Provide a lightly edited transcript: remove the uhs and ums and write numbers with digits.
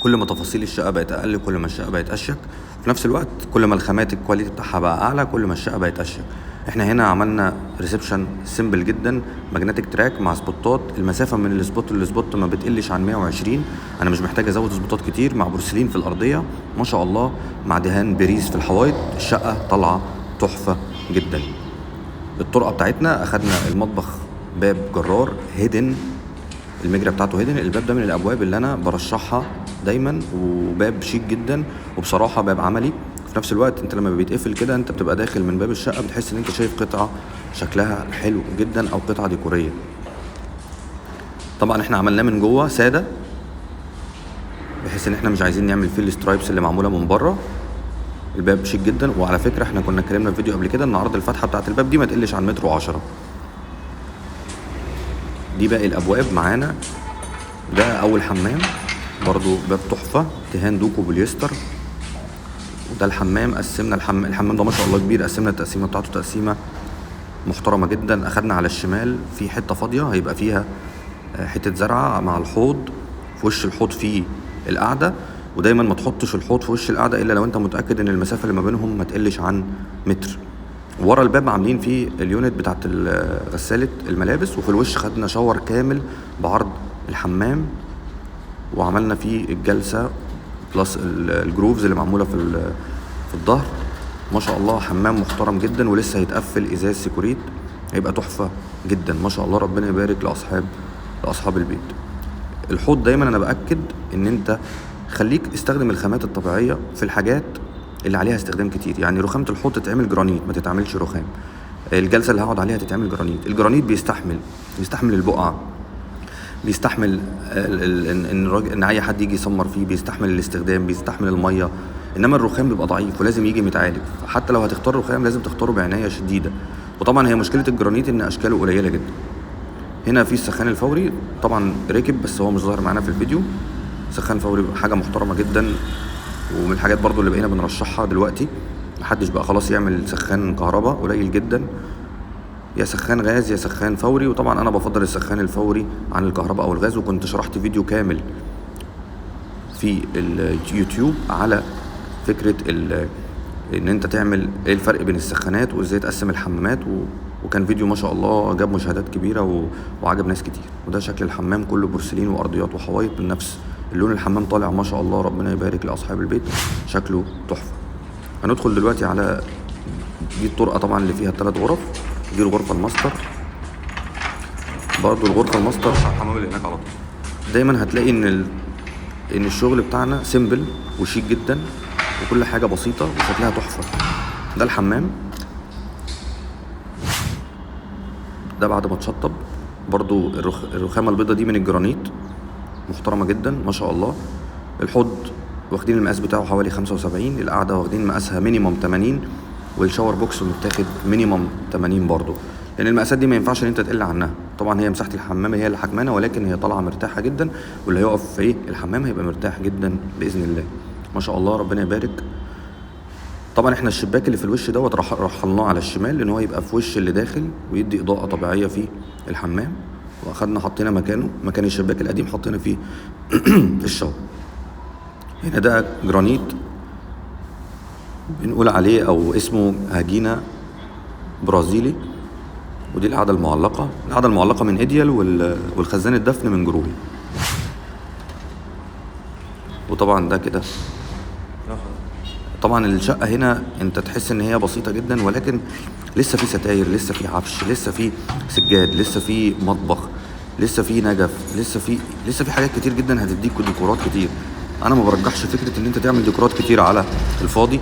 كل ما تفاصيل الشقة بقت اقل كل ما الشقة بقت اشيك. في نفس الوقت كل ما الخامات ال quality بتاعها بقى اعلى كل ما الشقة بقت اشيك. احنا هنا عملنا reception simple جدا، magnetic track مع spotات، المسافة من ال spot لل spot ما بتقلش عن 120، انا مش محتاج ازود spotات كتير، مع بورسلين في الارضية ما شاء الله، مع دهان بريز في الحوايط، الشقة طالعه تحفة جدا. الطرقه بتاعتنا اخدنا المطبخ باب جرار hidden، المجرى بتاعته hidden. الباب ده من الابواب اللي انا برشحها دايما، وباب شيك جدا وبصراحة باب عملي. في نفس الوقت انت لما بيتقفل كده انت بتبقى داخل من باب الشقة بتحس ان انت شايف قطعه شكلها حلو جدا او قطعه ديكوريه. طبعا احنا عملناه من جوه ساده بحيث ان احنا مش عايزين نعمل فيه ال stripes اللي معمولة من بره. الباب شيك جدا، وعلى فكرة احنا كنا اتكلمنا في فيديو قبل كده ان عرض الفتحة بتاعه الباب دي ما تقلش عن 1.10 متر. دي باقي الابواب معانا. ده اول حمام برضو باب تحفة، دهان دوكو بوليستر. وده الحمام، قسمنا الحمام ده ما شاء الله كبير، قسمنا التقسيمه بتاعته تقسيمه محترمه جدا. اخدنا على الشمال في حتة فاضية هيبقى فيها حتة زرعه مع الحوض، في وش الحوض فيه القعدة. ودايما ما تحطش الحوض في وش القعدة الا لو انت متاكد ان المسافة اللي ما بينهم ما تقلش عن متر. ورا الباب عاملين فيه ال unit بتاعت غسالة الملابس، وفي الوش خدنا shower كامل بعرض الحمام، وعملنا فيه الجلسة plus ال grooves اللي معمولة في الظهر. ما شاء الله حمام محترم جدا، ولسه هيتقفل ازاز سيكوريت، هيبقى تحفة جدا ما شاء الله. ربنا يبارك لاصحاب البيت. الحوض دايما انا باكد ان انت خليك استخدم الخامات الطبيعية في الحاجات اللي عليها استخدام كتير. يعني رخامه الحوض تتعمل جرانيت ما تتعملش رخام، الجلسة اللي هقعد عليها تتعمل جرانيت. الجرانيت بيستحمل البقع، بيستحمل ان اي حد يجي يسمر فيه، بيستحمل الاستخدام، بيستحمل المية. انما الرخام بيبقى ضعيف ولازم يجي متعالج، حتى لو هتختار رخام لازم تختاره بعناية شديدة. وطبعا هي مشكلة الجرانيت ان اشكاله قليله جدا. هنا في السخان الفوري طبعا ركب بس هو مش ظاهر معانا في الفيديو. سخان فوري حاجة محترمه جدا، ومن الحاجات برضو اللي بقينا بنرشحها دلوقتي. محدش بقى خلاص يعمل سخان كهرباء، قليل جدا، يا سخان غاز يا سخان فوري. وطبعا انا بفضل السخان الفوري عن الكهرباء او الغاز، وكنت شرحت فيديو كامل في اليوتيوب على فكرة ان انت تعمل ايه الفرق بين السخانات وازاي تقسم الحمامات، وكان فيديو ما شاء الله جاب مشاهدات كبيرة وعجب ناس كتير. وده شكل الحمام كله بورسلين وارضيات وحوايط بنفس اللون، الحمام طالع ما شاء الله، ربنا يبارك لاصحاب البيت، شكله تحفة. هندخل دلوقتي على دي الطرقة طبعا اللي فيها الثلاث غرف. دي الغرفة الماستر، برضو الغرفة الماستر الحمام اللي هناك على طول. دايما هتلاقي ان الشغل بتاعنا simple وشيك جدا، وكل حاجة بسيطة وشكلها تحفة. ده الحمام ده بعد ما اتشطب، برضو الرخامه البيضة دي من الجرانيت، محترمه جدا ما شاء الله. الحوض واخدين المقاس بتاعه حوالي 75، القعدة واخدين مقاسها minimum 80، وال shower box متاخد minimum 80 برضو، لان المقاسات دي ما ينفعش ان انت تقل عنها. طبعا هي مساحة الحمام هي اللي حجمانه، ولكن هي طالعه مرتاحة جدا، واللي هيقف في الحمام هيبقى مرتاح جدا باذن الله ما شاء الله، ربنا يبارك. طبعا احنا الشباك اللي في الوش دوت رحلناه على الشمال لان هو يبقى في وش اللي داخل ويدي اضاءه طبيعية في الحمام، واخدنا حطينا مكانه مكان الشباك القديم حطينا فيه ال shower. هنا ده جرانيت بنقول عليه او اسمه هجينه برازيلي. ودي القعدة المعلقة، القعدة المعلقة من ايديال، والخزان الدفن من جروهي. وطبعا ده كده طبعا الشقة هنا انت تحس ان هي بسيطة جدا، ولكن لسه في ستاير، لسه في عفش، لسه في سجاد، لسه في مطبخ، لسه في نجف، لسه في حاجات كتير جدا هتديك ديكورات كتير. انا ما برجحش فكرة ان انت تعمل ديكورات كتير على الفاضي.